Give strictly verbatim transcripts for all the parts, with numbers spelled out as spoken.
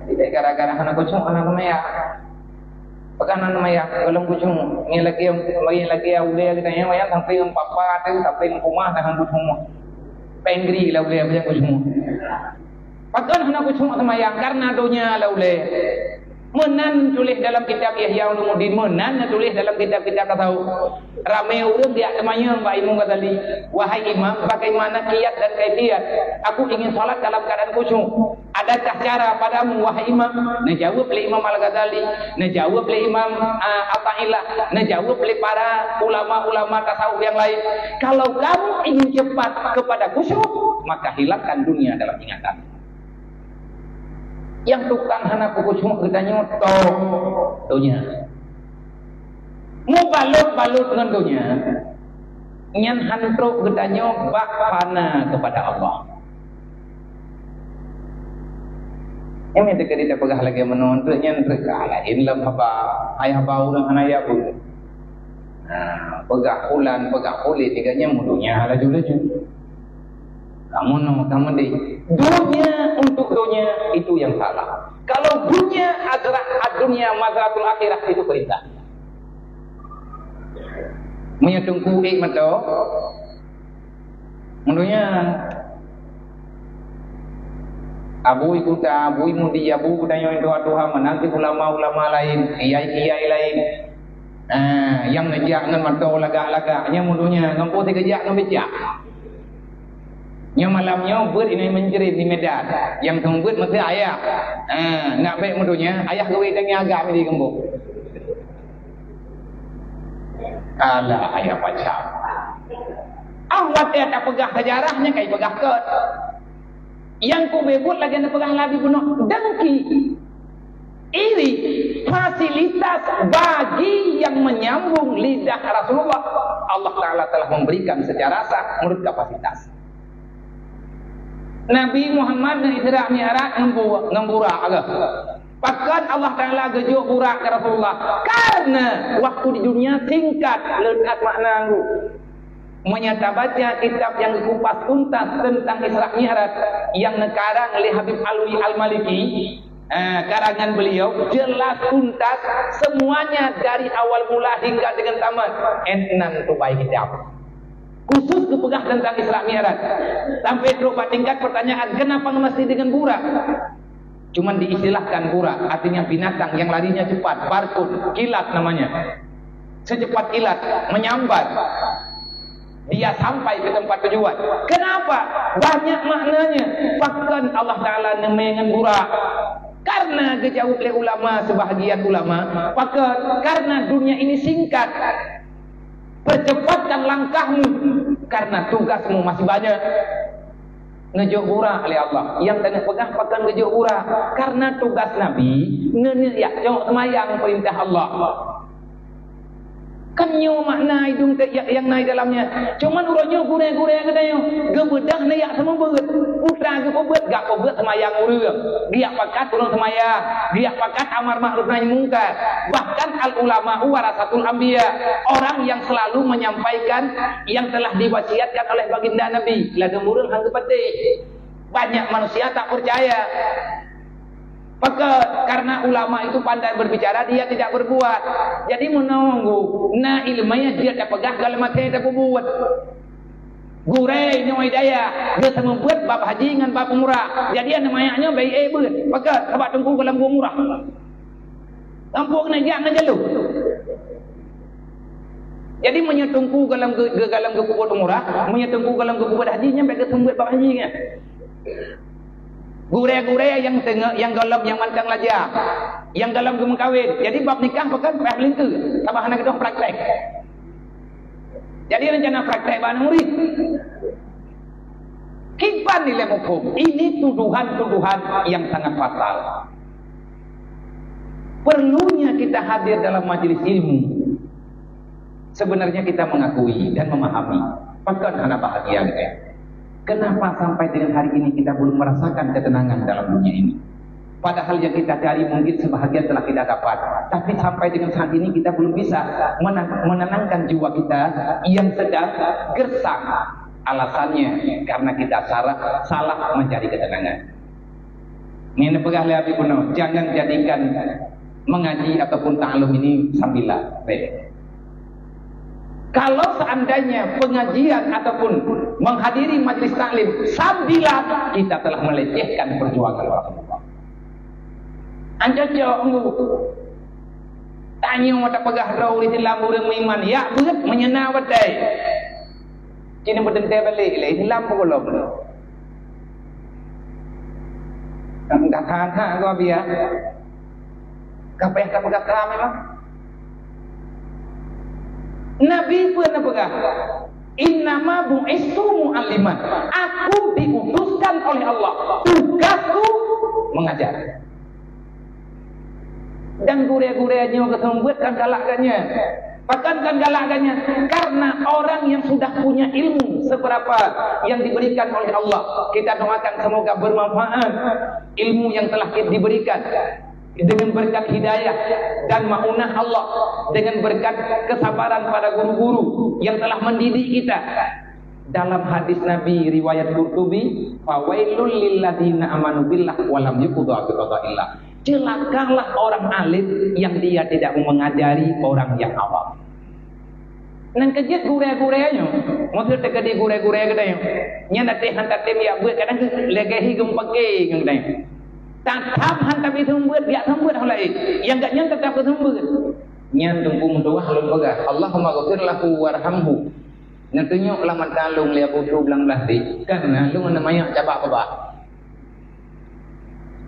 Tidak gara-gara hana khusyuk, hana seumayang. Pakon hana seumayang? Kalau khusyuk, ngieng lagèe, ngieng lagèe ulèe geutanyoe, sampai ngon papa teuh, sampai ngon rumah, dah ngon khusyuk. Pengri lah ulèe, macam khusyuk. Pakon hana khusyuk seumayang? Karena donya lah ulèe. Meunan tuléh dalam kitab Ihya Ulumuddin, meunan tuléh dalam kitab-kitab tasawuf. Ramé ureueng geujak teumanyong bak Imam Ghazali, "Wahai Imam, bagaimana kiat dan kaifiat? Aku ingin salat dalam keadaan khusyuk. Adakah cara padamu, wahai Imam?" Neujaweueb lé Imam Al-Ghazali, neujaweueb lé Imam, ah, Athaillah, neujaweueb lé para ulama-ulama tasawuf nyang laén, "Kalau kamu ingin cepat kepada khusyuk, maka hilangkan dunia dalam ingatan." Nyang tukang hana khusyuk geutanyoe, tok donya. Mubalot-balot ngon donya, nyan han trok geutanyoe bak fana kepada Allah. Nyang meunan teuka tapeugah lagèe meunoe, treuk nyan treuk ka laén lam haba, hai haba ureueng hana ya pun. Nah, peugah pulan, peugah pulit, tiga nyan mu donya laju-laju. Kamu no, kamu di dunia untuk dunia, itu yang salah. Kalau dunia adalah dunia mazratul akhirah, itu perintah. Meunyoe teungku ék meuto, meunyoe Abu Kuta, Abu Mudi, Abu Kuta nyoe tuha-tuha meunan cit ulama-ulama laén, kiai-kiai laén. Ah, nyang neujak ngon meuto lagak-lagak, nyan meunyoe ngon po teukeujak ngon bijak. Nyoe malam nyoe beuet inong Meunjeurit di Medan. Nyang seumeubeuet meusti ayah. Ha, nak bèk meudonya, ayah geuwé tangieng agam di geumbok. Alah, ayah pacam. Ah, watèe tapeugah seujarah nyan kai peugah kön. Nyang kubeuet lagèe na peugah Nabi bunoe, dengki. Iri, fasilitas bagi yang menyambung lidah Rasulullah, Allah Ta'ala telah memberikan secara sah menurut kapasitas. Nabi Muhammad ngon Isra Mi'raj ngon bu-, ngon burak Allah. Pakon Allah Ta'ala geujok burak keu Rasulullah? Karena waktu di dunia singkat, leutat makna ngu. Meunyoe tabaca kitab nyang geukupas tuntas teuntang Isra Mi'raj nyang neukarang lé Habib Alwi Al-Maliki, eh, karangan beliau jelas tuntas semuanya dari awal mula hingga dengan tamat. Enam tubai kitab. Khusus geupeugah teuntang Isra Mi'raj. Sampai trok bak tingkat pertanyaan, kenapa mesti dengan burak? Cuman diistilahkan burak, artinya binatang yang larinya cepat, barkun, kilat namanya. Secepat kilat, menyambar. Dia sampai ke tempat tujuan. Kenapa? Banyak maknanya. Pakon Allah Ta'ala neumé ngon burak. Karena geujaweueb lé ulama, sebahagian ulama, pakon? Karena dunia ini singkat. Percepatkan langkahmu, karena tugasmu masih banyak. Neujok burak lé Allah. Nyang tanyoe peugah pakon geujok burak? Karena tugas Nabi, neujak cok seumayang perintah Allah. Kan nyoe makna idong te-, ya-, nyang na di dalamnya. Cuman uroe nyoe gurèe-gurèe geutanyoe geubeudah neujak seumeubeuet. Putra geupeubeuet, gak peubeuet seumayang ureueng. Geujak pakat ureueng seumayang. Geujak pakat amar ma'ruf nahi mungkar. Bahkan al-ulama'u warasatul anbiya, orang yang selalu menyampaikan yang telah diwasiatkan oleh baginda Nabi. Ladôm ureueng han geupatéh. Banyak manusia tak percaya. Pakon? Karena ulama itu pandai berbicara, dia tidak berbuat. Jadi meununggu na ileumèe jeuet tapeugah, galak maté tapeubuet. Gurèe nyoe hidayah, geuseumeubeuet bab haji ngon bab umrah. Jadi aneuk manyak nyoe bèk ék beuet. Pakon? Sabab teungku goh lom geu umrah. Gampông keuneuk jak ngon jaloe. Jadi meunyoe teungku goh lom geu-, geu-, goh lom geupeubuet umrah, meunyoe teungku goh lom geupeubuet haji, nyan bèk geuseumeubeuet bab haji nyan. Gurèe-gurèe nyang teungoh, nyang goh lom nyang mantong lajah, nyang goh lom geumeukawen. Jadi bab nikah pakon payah meulingkeu, sabab hana geudong praktek. Jadi rencana praktek bak aneuk murit. Kiban ilèe muphom. Ini tuduhan-tuduhan yang sangat fatal. Perlunya kita hadir dalam majelis ilmu. Sebenarnya kita mengakui dan memahami. Pakon hana bahagia gitu ya. Kenapa sampai dengan hari ini kita belum merasakan ketenangan dalam dunia ini? Padahal yang kita cari mungkin sebahagian telah kita dapat, tapi sampai dengan saat ini kita belum bisa mena-, menenangkan jiwa kita yang sedang gersang. Alasannya karena kita salah, salah mencari ketenangan. Ini peugah lé Habib Bunoe, jangan jadikan mengaji ataupun ta'lim ini sambilan. Baik. Kalau seandainya pengajian ataupun menghadiri majlis taklim sambilan, kita telah melecehkan perjuangan Rasulullah. Anjojok ngu. Tanyoe tapeugah droe di dalam ureuëng meuiman, yak beuet meunyeuna watée. Kini meudentée balik lé Islam peugohlom. Gata-gata gua biar. Ka payah tapeugah ka memang. Nabi pun peugah, "Innama bu'istu mu'alliman." Aku diutuskan oleh Allah. Tugasku mengajar. Dan gurée-gurée nyoe geuseumeubeuet kan galak geuh nyan. Pakon kan galak geuh nyan? Karena orang yang sudah punya ilmu seberapa yang diberikan oleh Allah, kita doakan semoga bermanfaat ilmu yang telah diberikan dengan berkat hidayah dan maunah Allah, dengan berkat kesabaran para guru-guru yang telah mendidik kita. Dalam hadis Nabi riwayat Qurtubi, "Fawailul lilladzina amanu billah wa lam yuqda bi qadaillah." Celakalah orang alim yang dia tidak mengajari orang yang awam. Nang keujeuet gurée-gurée nyoe, maksud teukeudi gurée-gurée geutanyoe. Nyan até han tatem yak beuet kadang lagée hi geumpake ngon geutanyoe. Tatham han tabi seumeubeuet, yak seumeubeuet hana laén. Nyang gak nyan tetap seumeubeuet. Nyan teungku meutuah lôn peugah, "Allahumma ghfir lahu warhamhu." Neutunyok lam mata lôn lé Abu Su blang blah deh, kan lôn aneuk manyak cabak babah.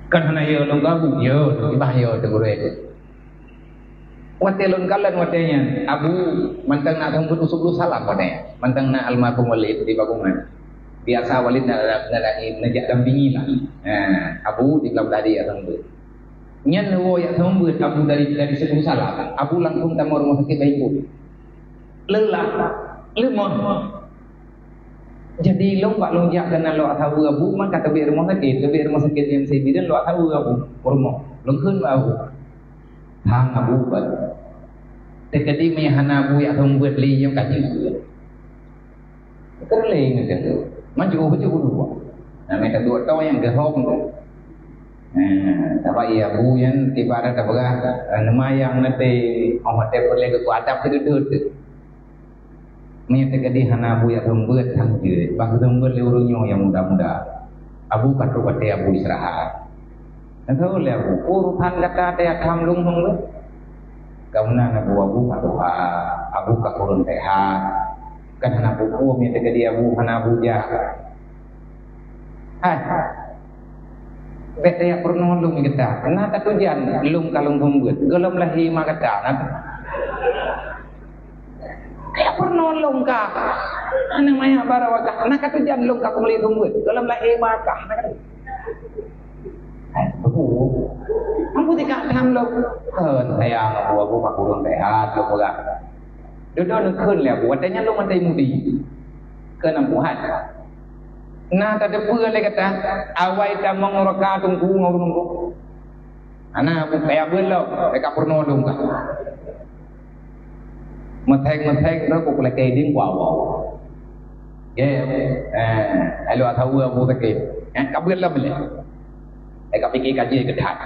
Kan hana yo lôn gabu, yo, bah yo teugurée. Watée lôn kalon watée nyan, Abu mantong na seumeubeuet usoe salam watée nyan. Mantong na almarhum Walid di Bagongan. Biasa Walid na, na, na, na, neujak dampingi lah. Ha, Abu di blang blah deh yak seumeubeuet. Nyan neuwoe yak seumeubeuet Abu dari, dari Salam. Abu langsung tamong rumoh sakét Baikun. Leulah, leumoh. Jadi lôn bak lôn jak keunan lôn saweue Abu, maka teubiet rumoh sakét, teubiet rumoh sakét M C Bireuen lôn saweue Abu, rumoh. Lôn kheun bak Abu. Hang Abu ban. Teukeudi meuhana Abu yak seumeubeuet lé nyang ka jeuet. Keureuléng ngon tu. Maju, maju dua. Nah, mereka dua tahun yang gerhom tu. Nah, tapi ya, Abu yang ibarat apa kah? Nama yang nanti, oh, ada perlu ke kuat, ada perlu tu. Meunyoe teukeudi hana Abu yak seumeubeuet, han jeuet. Bah seumeubeuet lé ureuëng nyoe nyang muda-muda. Abu ka trok watée Abu istirahat. Nyan lé Abu, "Urusan gata teuh yak tham lôn hong lôn." Ka meunan Abu, Abu ka tuha, Abu ka kureueng sehat. Kan hana peue-peue meunyoe teukeudi Abu hana Abu jak. Hai. Bék teuyak peurunoe lôn gata. Na tatujan lôn ka lôn seumeubeuet. Gohlom lahé ma gata. Na Kayak pernah longkah. Anak maya bara wakah. Nak kata jan longkah kembali tumbut. Dalam lahir bakah. Nak kata. Eh, beku. Ampu tiga tahun lo. Eh, sayang aku, aku pak kurang sehat lo pegang. Duduk nukun lah aku. Katanya lo mantai mudi. Ke enam bulan. Nah, tak ada pun lagi kata. Awai tamong roka tunggu ngau tunggu. Hana, bukaya beuet lom, ka peurunoe lom ka. Meutheng-meutheng tu, ku lakée idin ku awai. Ye, eh, lalu atawa Abu Sakit. Eh, ka beuet lom lé. Eh, ka pikir kaji ke that.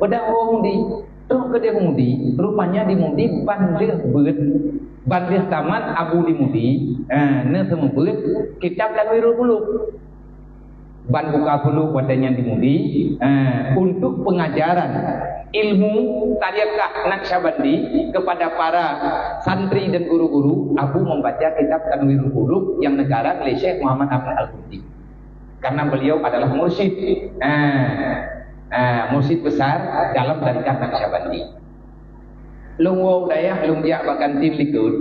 Pada orang di, trok ke dia mudi, rupanya di mudi ban lheueh beuet, ban lheueh tamat Abu di mudi, eh, na seumeubeuet kitab Tanwirul Qulub. Ban buka suluk watée nyan di mudi, eh, untuk pengajaran ilmu tarikat Naqsyabandi kepada para santri dan guru-guru, Abu membaca kitab Tanwirul Qulub yang dikarang oleh Syekh Muhammad Ahmad Al-Qurtubi. Karena beliau adalah mursyid, eh, eh, mursyid besar dalam tarikat Naqsyabandi. Lôn woe u dayah, lôn jak bak kantin likot.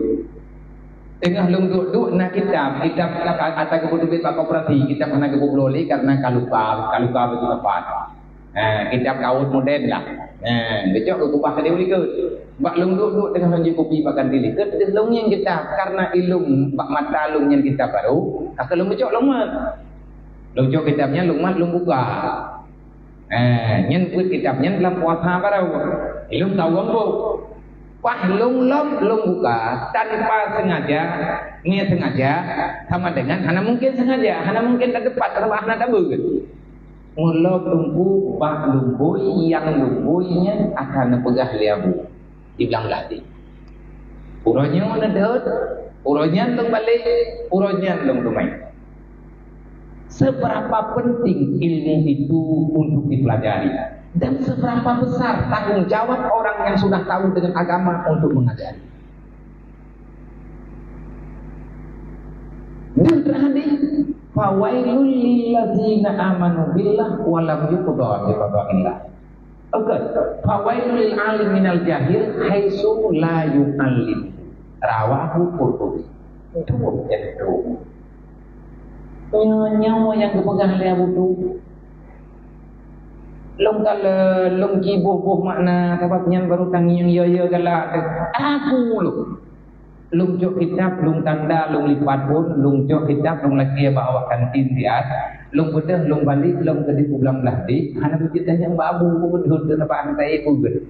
Teungoh lôn duek-duek na kitab, kitab ata geupeuteubit bak koperasi, kitab hana geupubloe lé karena ka luka, ka luka beutôi tepat. Ha, kitab kawot moden lah. Ha, geucok geukeubah keudeh u likot. Bak lôn duek-duek teungoh lôn jeuet kupi bak kantin likot, deuh lôn ngieng kitab karena ilôn bak mata lôn nyan kitab barô, ka keuh lôn geucok lôn mat. Lôn cok kitab nyan lôn mat lôn buka. Eh, nyan peuet kitab nyan lam puasa baroe. Ilôn tahu ambo. Pas lôn lom, lôn buka tanpa sengaja, niat sengaja, sama dengan hana mungkin sengaja, hana mungkin tak tepat, karena hana tabeut. Meulom lumpui bak lumpui nyang lumpui nyan akan neupeugah lé Abu di blang blah di. Uroe nyoe neudeuet, uroe nyan lôn balek, uroe nyan lôn teumai. Seberapa penting ilmu itu untuk dipelajari dan seberapa besar tanggung jawab orang yang sudah tahu dengan agama untuk mengajari. Dan terhadis, "Fawailul lillazina amanu billah wa lam yuqda bi qadaillah." Oke, "Fawailul lil alim minal jahil haitsu la yu'allim." Rawahu Qurtubi. Itu yang itu. Nyoe nyang geupeugah lé Abu Tu. Lôn ka lôn kiboh-boh makna, sabab nyan baru tangieng yo-yo galak teuh. Aku lôn. Lôn cok kitab, lôn tanda, lôn lipat phon, lôn cok kitab, lôn lakée bak awak kantin siat, lôn beudôh, lôn balek, lôn keudeh u blang blah di, hana beujeuet tanyong bak Abu, beudôh teuh sabab hana taék peugét.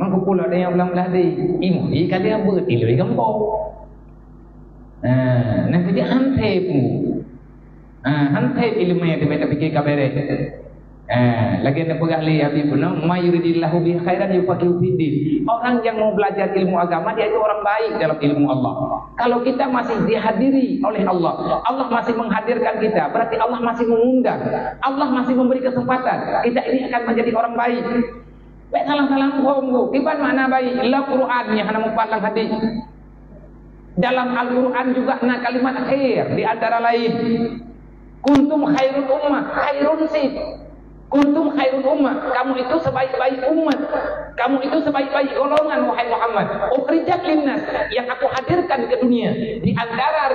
Mangko pula tanyong blang blah di, ilmu di ka lheueh beuet, ilée gampông. Nah, nah, jadi hantei pu. Ah, hantei ileumé teumé tapike ka béreh. Ah, lagée na peugah lé Habib Peunoh, "May yuridillahu bihi khairan yufaqihu fiddin." Orang yang mau belajar ilmu agama, dia itu orang baik dalam ilmu Allah. Kalau kita masih dihadiri oleh Allah, Allah masih menghadirkan kita, berarti Allah masih mengundang, Allah masih memberi kesempatan. Kita ini akan menjadi orang baik. Bék salah-salah muphom, Bu. Kiban makna baik? Lam Quran nyang hana mupat lam hadis. Dalam Al-Quran juga na kalimat khair, di antara lain, "Kuntum khairul ummah", khairun sit. "Kuntum khairul ummah", kamu itu sebaik-baik umat. Kamu itu sebaik-baik golongan, wahai Muhammad. "Ukhrijat linnas", yang aku hadirkan ke dunia. Di antara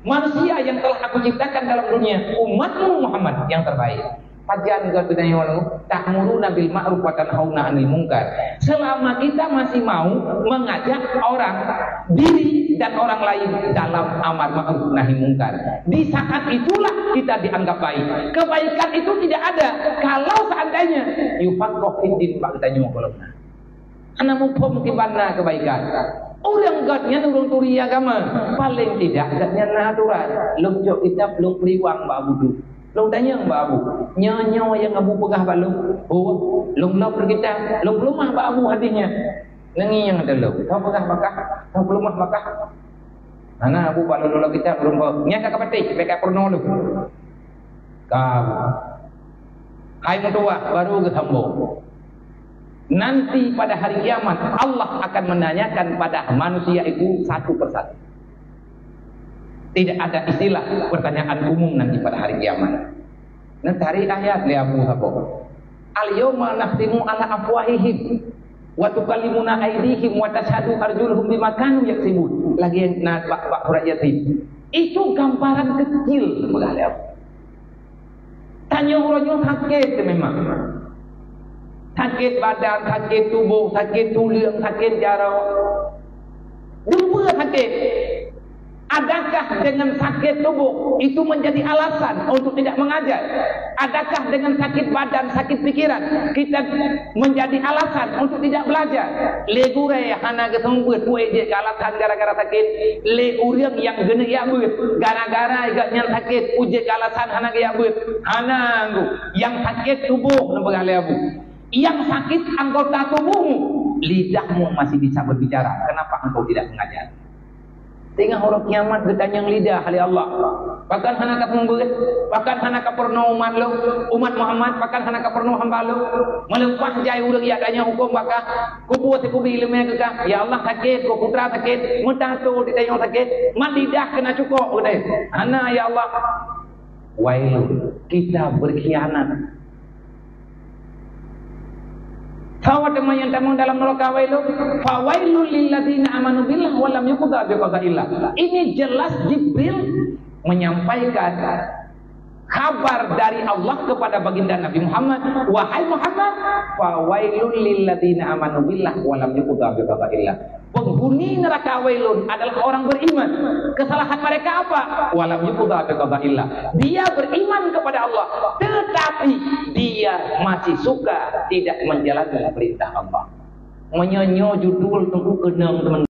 manusia yang telah aku ciptakan dalam dunia, umatmu Muhammad yang terbaik. Pajan geutanyoe, "Ta'muruna bil ma'ruf wa tanhauna 'anil munkar." Selama kita masih mau mengajak orang, diri dan orang lain dalam amar ma'ruf nahi munkar, di saat itulah kita dianggap baik. Kebaikan itu tidak ada kalau seandainya yufaqqahu fiddin bak geutanyoe golom na. Hana muphom kiban na kebaikan. Ureuëng gét nyan ureuëng turi agama. Paléng tidak gét nyan na aturan. Lôn cok kitab, lôn peuriwang bak Abu Tu. Lôn tanyong bak Abu, "Nyoe-nyoe nyang Abu peugah bak lôn?" "Oh, lôn lop kitab, lôn peuleumah bak Abu hadis nyan." Neungieng teuh lôn, "Soe peugah bak kah? Soe peuleumah bak kah?" Hana, Abu bak lôn lop kitab, lôn ba-, nyan ka patéh, bék ka peurunoe lôn. Ka. Hai meutuwah, baru geusambông. Nanti pada hari kiamat, Allah akan menanyakan pada manusia itu satu persatu. Tidak ada istilah pertanyaan umum nanti pada hari kiamat. Neutari ayat lé Abu Hafo. "Al-yauma nakhtimu ala afwahihim wa tukallimuna aidihim wa tashhadu arjuluhum bima kanu yaksibun." Lagée na bak, bak surat Yasin. Itu gambaran kecil, peugah lé Abu. Tanyoe uroe nyoe sakét memang. Sakét badan, sakét tuboh, sakét tuleueng, sakét jaroe. Dum peue sakét. Adakah dengan sakét tuboh itu menjadi alasan untuk tidak mengajar? Adakah dengan sakit badan, sakit pikiran kita menjadi alasan untuk tidak belajar? Lé gurée hana geuseumeubeuet, peue jeuet keu alasan gara-gara sakét? Lé ureuëng nyang geuneuk jak beuet, gara-gara gobnyan sakét, peue jeuet keu alasan hana geujak beuet? Hana, Abu. Nyang sakét tuboh, neupeugah lé Abu. Nyang sakét anggota tubohmu, lidahmu masih bisa berbicara. Kenapa engkau tidak mengajar? Teungoh uroe kiamat geutanyong lidah lé Allah. Pakon hana ka peumeubeuet? Pakon hana ka peurunoe umat lôn? Umat Muhammad, pakon hana ka peurunoe hamba lôn? Meuleupah jai ureuëng jak tanyong hukôm bak kah, kubu sikubi ileumé keu kah. Ya Allah, sakét, ku putra sakét, meuta tu di tanyong sakét, mat lidah keuneuk cukok geude. Hana, ya Allah. Wailun, kita berkhianat. Sawa teuma nyang tamong dalam neraka wailun. "Fawailul lilladzina amanu billah wa lam yuqda bi qadaillah." Ini jelas Jibril menyampaikan kabar dari Allah kepada baginda Nabi Muhammad, "Wahai Muhammad, fawailul lilladzina amanu billah wa lam yuqda bi qadaillah." Penghuni neraka wailun adalah orang beriman. Kesalahan mereka apa? "Wa lam yuqda bi qadaillah." Dia beriman kepada Allah, tetapi dia masih suka tidak menjalankan perintah Allah. Meunyoe nyoe judul teungku keunong teman